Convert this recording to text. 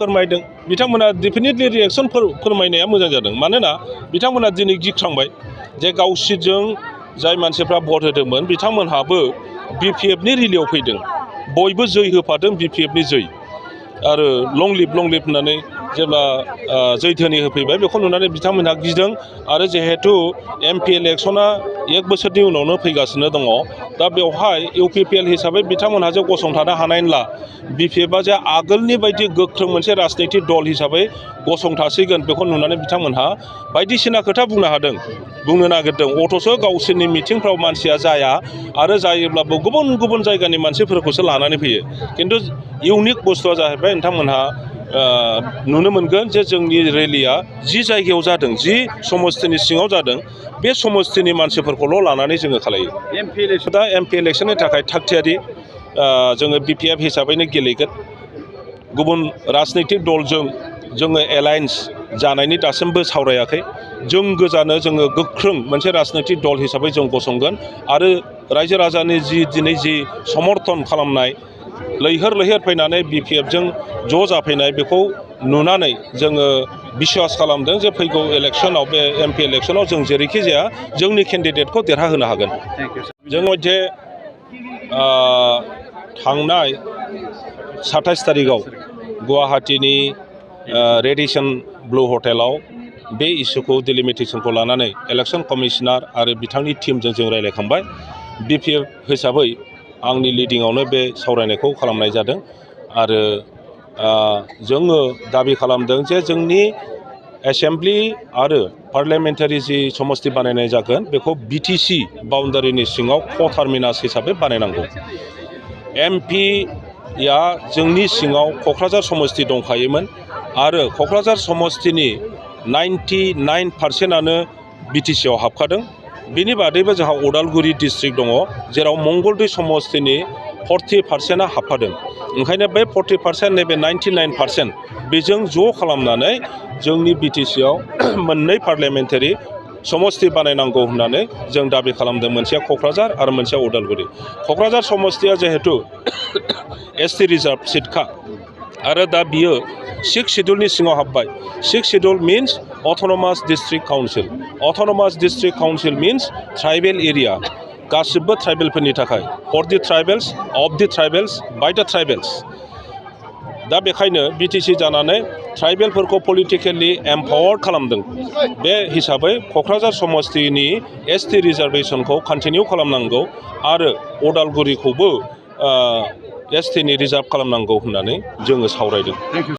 फोरमायदों बिथांमोना definitely reaction फोरमायनाया मोजां जादों मानोना बिथांमोना दिनै गिख्रांबाय जे गावसोरजों जाय मानसिफ्रा भट होदोंमोन बिथांमोनहाबो BPFनि रिलियाव फैदों बयबो जै होफादों BPFनि जै आरो लं लिभ होननानै जेब्ला जैधोनि होफैबाय बेखौ नुनानै बिथांमोनहा गिदों आरो जिहेतु MP इलेक्सना 1 बोसोरनि उनावनो फैगासिनो दङ दा बेवहाय UPPL हिसाबै बिथांमोनहा जे गसंथानो हानाय नंला BPFआ जे आगोलनि बायदि गोख्रों मोनसे राजनैतिक दल हिसाबै गसंथासिगोन बेखौ नुनानै बिथांमोनहा बायदिसिना खोथा बुंनो नागिरदों अथ'स' गावसोरनि मिटिंफ्राव मानसिया जाया आरो जायोब्लाबो गुबुन जायगानि मानसिफोरखौसो लानानै फैयो खिन्थु इउनिक बुस्थुआ जाहैबाय नोंथांमोनहा नुनो मोनगोन जे जोंनि रेलिया जि जायगायाव जादों जि समस्थिनि सिङाव जादों बे समस्थिनि मानसिफोरखौल' लानानै जोङो खालायो दा MP इलेक्सननि थाखाय थागथियारि जोङो BPF हिसाबैनो गेलेगोन गुबुन राजनैतिक दलजों जोङो एलायन्स जानायनि दासिमबो सावरायाखै जों गोजानो जोङो गोख्रों मोनसे राजनैतिक दल हिसाबै जों गसंगोन आरो रायजो राजानि दिनै जि समर्थन खालामनाय लैहोर फैनानै BPFजों ज' जाफैनाय बेखौ नुनानै जोङो बिश्वास खालामदों जे फैगौ इलेक्सनाव बे MP इलेक्सनाव जों जेरैखि जाया जोंनि केन्डिडेटखौ देरहाहोनो हागोन जों मध्य थांनाय 27 तारिखआव गुवाहाटीनि रेडिसन ब्लू हटेलाव बे इस्युखौ डिलिमिटेसनखौ लानानै इलेक्सन कमिशनार आरो बिथांनि टीमजों जों रायलायखांबाय BPF हिसाबै आंनि लिडिंआवनो बे सावरायनायखौ खालामनाय जादों आरो जोङो दाबि खालामदों जे जोंनि एसेमब्लि आरो पार्लियामेन्टारि जि समस्ति बानायनाय जागोन बेखौ BTC बाउन्डारिनि सिङाव क-टार्मिनास हिसाबै बानायनांगौ MPया जोंनि सिङाव क'क्राझार समस्ति दंखायोमोन आरो क'क्राझार समस्तिनि 99%आनो BTCआव हाबखादों बिनि बादैबो जोंहा उदालगुरि डिस्ट्रिक्ट दङ जेराव मंगलदै समस्तिनि 40%आ हाबफादों ओंखायनो बे 40% नैबे 99% बेजों ज' खालामनानै जोंनि BTCआव मोननै पार्लियामेन्टारि समस्ति बानायनांगौ होननानै जों दाबि खालामदों मोनसेया क'क्राझार आरो मोनसेया उदालगुरि क'क्राझार समस्तिया जिहेतु ST रिजार्भ सिटखा आरो दा बियो 6 शेड्यूलनि सिङाव हाबबाय 6 schedule means autonomous district council autonomous district council means tribal area गासिबो ट्राइबेलफोरनि थाखाय four the ट्राइबेल्स of the ट्राइबेल्स by the ट्राइबेल्स दा बेखायनो BTC जानानै ट्राइबेलफोरखौ पलिटिकेलि एम्पावार्ड खालामदों बे हिसाबै क'क्राझार समस्तिनि ST रिजार्भेसनखौ कन्टिनिउ खालामनांगौ आरो उदालगुरिखौबो STनि रिजार्भ खालामनांगौ होननानै जोङो सावरायदों